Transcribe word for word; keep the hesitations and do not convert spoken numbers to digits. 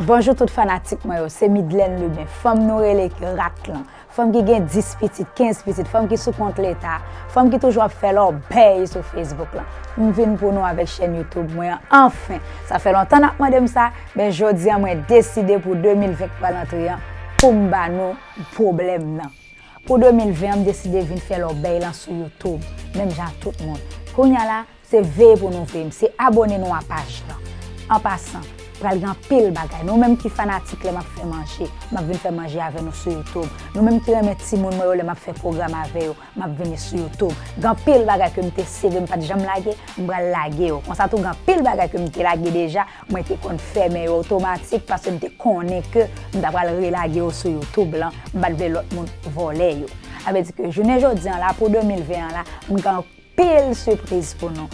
Bonjou tout fanatik mwen yo, se Midlène Lubin, fanm nou rele rat lan, fanm ki gen dis pitit, kenz pitit, fanm ki sou kont leta, fanm ki toujou ap fè lòbèy sou Facebook lan. M vin pou nou avèk chèn YouTube mwen an, anfen. Sa fè lontan n ap mande m sa, men jodi a mwen deside pou de mil ven k pral antre an, pou m ba nou pwoblèm nan. Pou de mil ven an, m deside vin fè lòbèy lan sou YouTube, menm jan ak tout moun. Kounye a la, se veye pou nou veye m, se abone nou a paj lan. An pasan, pral gen anpil bagay. Nou menm ki fanatik lè m ap fè manje, m ap vin fè manje avè nou sou YouTube. Nou menm ki renmen timoun mwen yo lè m ap fè pwogram avè yo, m ap vini sou YouTube. Gen anpil bagay ke m te sere m pa t janm lage, m pral lage yo. Konsa tou gen anpil bagay ke m te lage deja, mwen te konn fèmen yo otomatik paske m te konnen ke m ta pral relage yo sou YouTube lan. M pa t vle lòt moun vòlè yo. Sa vle di ke jounen jodi an la, pou de mil ven an la, m gen anpil sipriz pou nou.